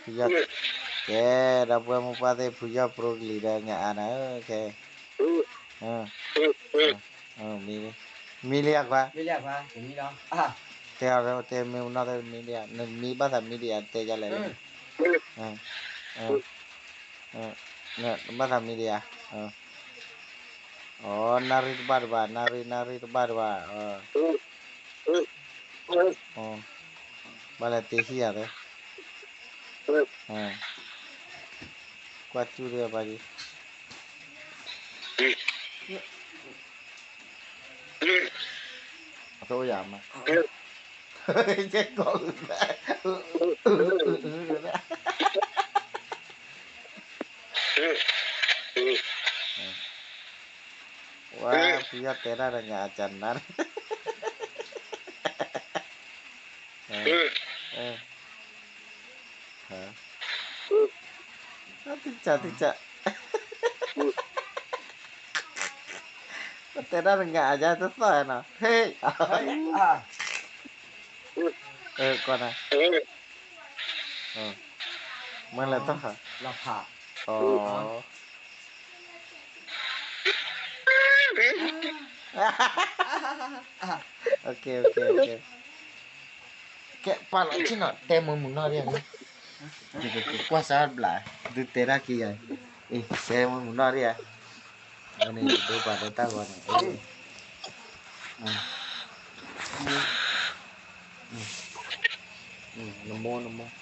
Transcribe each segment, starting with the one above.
ဖုယီၢ်, ကဲ, ဒီပုၢ်ဝဲၢ်မိၢ်ပှၢ်သ့ၣ် ဖုယီၢ်ပရိကလံၤဒီး ညၣ်အါနၤဧၢ, ခဲ, မံလံ, မံလံယခွါ, တဲအီၤတဲမ့ၢ်နီၢ်တဲမံလံဧါ, နမံဘၣ်သးမံဒံးဧါ တဲယလဲၣ်လၢ, ဘၣ်သးမံဒံးဧါ, အိ, နၣ်ရံၣ်တဘၣ်တဘၣ်, နၣ်ရံၣ် နၣ်ရံၣ်တဘၣ်တဘၣ်, ဘၣ်လဲၤတ့ဟံၣ်ဧါသ့, ကွၢ်စူၣ်ဒံးဘၣ်ဒံး, အတအိၣ်ယၤမး, ယဲၢ်ကီးအုး, ဝါ, ဖုယီၢ်တဲတၢ်ဒီးညၣ်အကနၣ်, တကးတကး, ပတဲတၢ်တဂၤအယါတသီၣ်နီၤ, ဟ့ၣ်, ကီးနၤ, မ့ၢ်လဲၤထီၣ်, လီၤဖး, ကဲ, ပာ်လီၤဆ့ၣ်နီၤ တဲမုာ်မုာ်နီၢ်ဒံးဧါ, ကွၢ်စၢ်ဘျး, ဒုးတဲတၢ်က့ၤယၤ, တဲမုာ်မုာ်နီၢ်ဒံးဧါ, အန့ၣ်ဒိပာ်လၢတၢ်ဂီၤန့ၣ်, နမိၢ် နမိၢ်,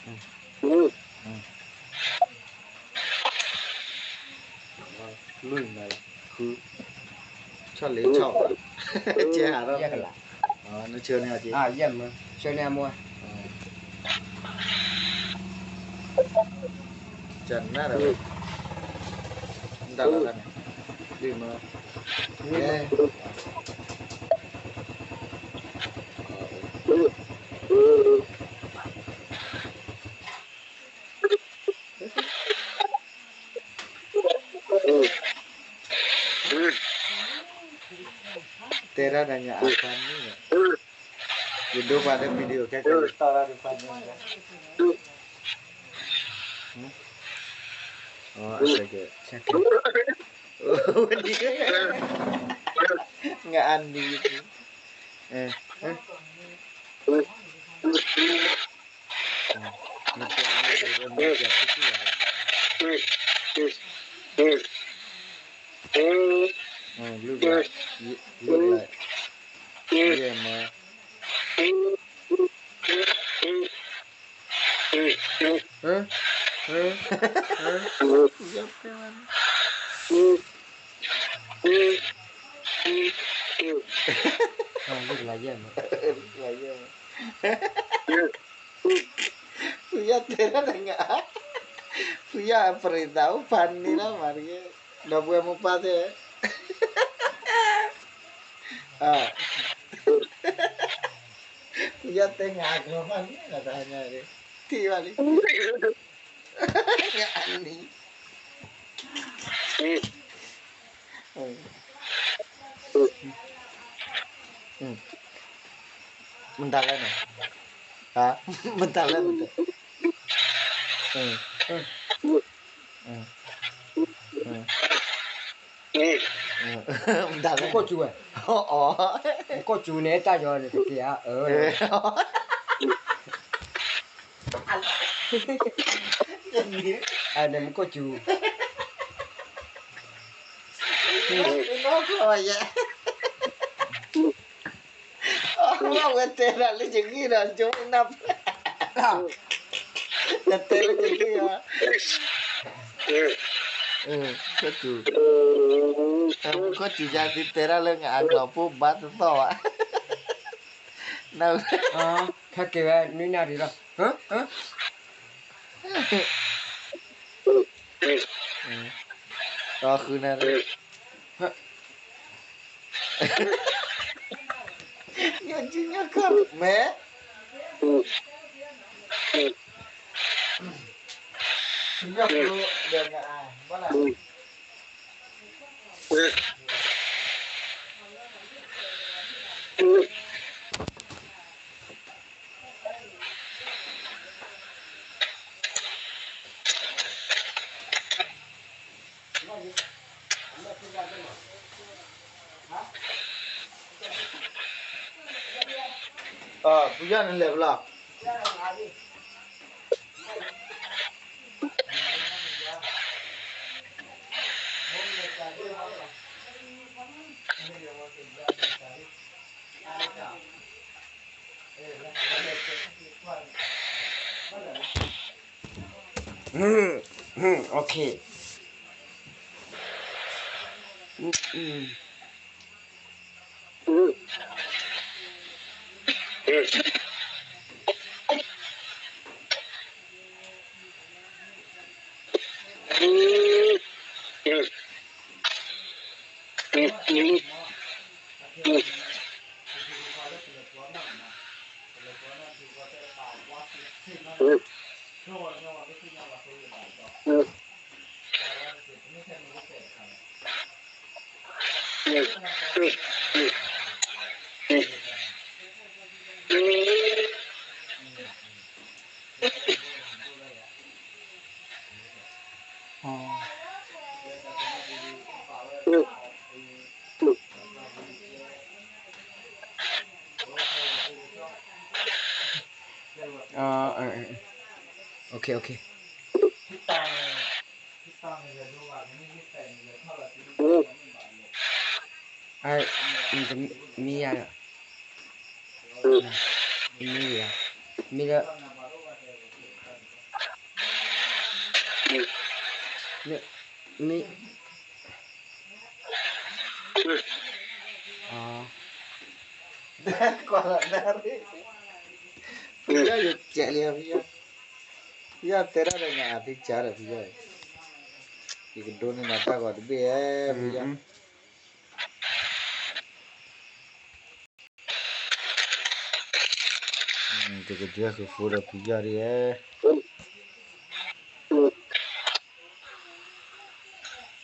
လွံၢ်နၤ, ဃု, ဆီၣ်လ့ဆီၣ်, ကဲဟးထီၣ်, နဆၢန့ၢ်အီၤက့, ဆၢန့ၢ်အမိၢ်, ကနၣ်ဒီး, မတၤလီၤတၢ်န့ၣ်, ဒ်မၢ, တဲတၢ်ဒီးညၣ်အါခွါန့ၣ်, ယဒိပှၤလၢ video ခဲကနံၣ်တီၢ်တၢ်ဒီးခွါန့ၣ်, အကဲ, နအနံၤ, ဖုယီၢ်တဲတၢ်တဂၤ, ဖုယီၢ်အပြံသးအိၣ်ဖးန့ၢ်လီၤမးတဂ့ၤ, ဒီပုၢ်ဝဲၢ်မိၢ်ပၢ်သ့ၣ်, ဖုယီၢ်တဲညၣ်အကျိၤဖးန့ၢ်လီၤတၢ်ညါ, ထံၣ်ဘၣ်လံ, ညၣ်အနံၤ မတၤလဲၣ်န့ၣ်, မတၤလဲၣ်န့ၣ်, မတၤလဲၣ်, မူခိၣ်စူၤဝဲ, မူခိၣ်စူၤန့ၣ် တၢ်ယီၤန့ၣ်တက့ၢ်ဧါ, န့ၣ်မူခိၣ်စူၤ, အဝဲတဲဒၣ်လၢယဂံၢ်ဒီး ယမိၢ်နၢ်, ယတဲလၢယဂံၢ်, ခိၣ်စူၤ, ခိၣ်စူၤယၤသုတဲဒၣ်လၢ ငါအကျိၤဖိဘၣ်တသီၣ်ဘၣ်, ခဲက့ၤဝဲနွံနၣ်ရံၣ်လီၤ, ဒီးဃုနၤ, ညၣ်ကၠူညၣ်ကၢ်မဲ, ညၣ်ကၠူဒီး, ဘၣ်လၢ ဖုယီၢ်န့ၣ်လဲၤဖဲလဲၣ်. โอเค โอเค โอเค မ့ၢ်ယၤလီၤ, မ့ၢ်ယၤ, မ့ၢ်လၢ မ့ၢ်, ကွၢ်လီၤနၢ်ရံၣ်, ဖုယီၢ်ယကဲးလံ ဖုယီၢ်, ဖုယီၢ်တဲဒၣ်ဒီးညါအဖံကၢ်ဒီးဖုယီၢ်, ယကဒိးန့ၢ်နၤတၢ်ဂီၤတဘ့ၣ်ဧါ ဖုယီၢ်. ယကဒုးဃုာ်ဖိဒီးဖုယီၢ်ဒ်ဧါ.